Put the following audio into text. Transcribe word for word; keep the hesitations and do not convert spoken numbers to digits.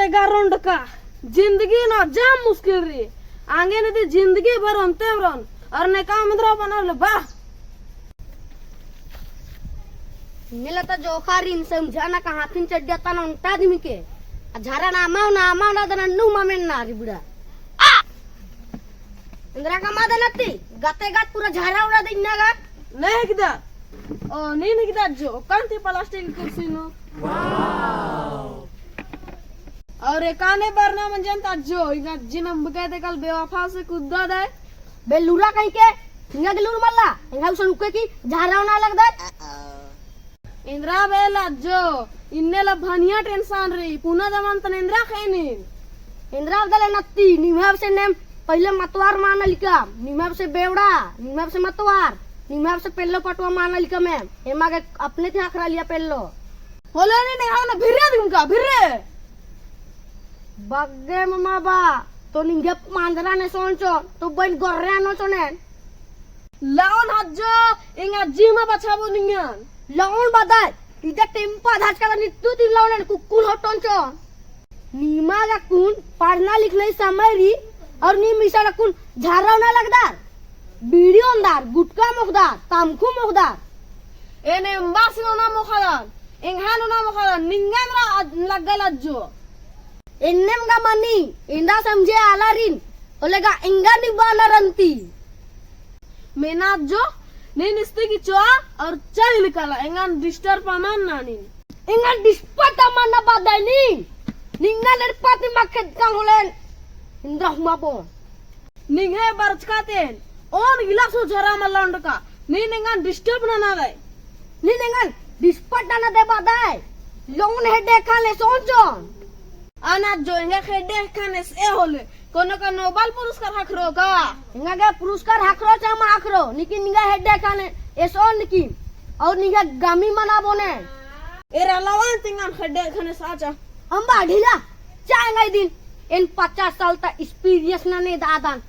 गा रोंडका, जिंदगी नू जाम मुश्किल रई। आंगे नदी जिंदगी भर ओन्ते रओन, और ने काम इन्द्रा बनल बा। नेला ता जोखा रिन समझाना का हाथिन चड्डिया ता ना ओन्टा दिम के। आ झारा नामा, नामा ना दना नू मामेन ना री बुड़ा। इन्द्रा का मादा नत्ती, गते गत पूरा झारा उड़ा दे इन्ना गा। नहीं हिकदा। ओ, नीन हिकदा जो, कांती प्लास्टिक कुर्सी नू। और एकाने बरना मंजन ता जो, इन्ना जिन अम्बके ते कल बेवफा से कुद्दा दे। बे लूरा कहीं के, इन्ना के लूर मल्ला, इन्ना उसन उके की झारा ना लगदा। इन्द्रा बे लज्जो, इन्ने ला भनिया tension रई, पुना दमन तन इन्द्रा खेनिन। इन्द्रा बदले नत्ती, निम्है से नेम पहिले मतवार माना लिका, निम्है से बेवड़ा, निम्है से मतवार, निम्है से पेल्लो पटवा माना लिका में, एमा गे अपने ती हखरा लिया पेल्लो। होले ने ने हाना भिर्रे दिम का, भिर्रे। बग्गे ममा बा, तो निंगे मांदरा ने सोंचो, तो बइन गोर्रे आनो चोनेन। लओन हज्जो, एंगा जिमा बछाबो निंगन। लओन बदाय, इदा टेम्पा धाचका ता नित्तु तिन लओन कुक्कुन होटोन चो। नीमा गा कुन पढ़ना लिखना ही समय रई, और नीम इसाड़ा कुन झारा ना लगदार। बीड़ी ओन्दार, गुटका मोखदार, तमखू मोखदार। एन एम्बासिन ओना मोखादन, एंग्हन ओना मोखादन, निंगन रा अज-, लग्गा लज्जो। एन्नेम गा मनी, एन्दा समझे आलारिन, होले गा एंगा निबाना रंती। मेना जो, नीन इस्ती की चोआ और चल निकला, एंगन disturb अमान ना नीन। एंगन disturb अमान ना बादाय नीन, निंगन एड़पा ती मक्खे दकाल होलेन, इन्द्रा हुमा बो। निंग्है बरचका तेन, ओन गिलास हूँ झरा मल्ला ओंडका, नीन एंगन disturb नना दय। नीन एंगन disturb नना दय बादाय, लओन हेड्डे खाने सोंचोन। अना जो एंगा हेड्डे खाने से होले, कोनो का Nobel पुरस्कार हखरो का? एंगा गे पुरस्कार हखरो चाहे मा हखरो, निकिन निंगा हेड्डे खाने एसोन निकिन, और निंगा गामी मना बोने। एरा लवान तिंगन हेड्डे खाने साचा। अम्बा ढीला, चाहे एंगा दिन, एन पचास साल ता experience नने दादन,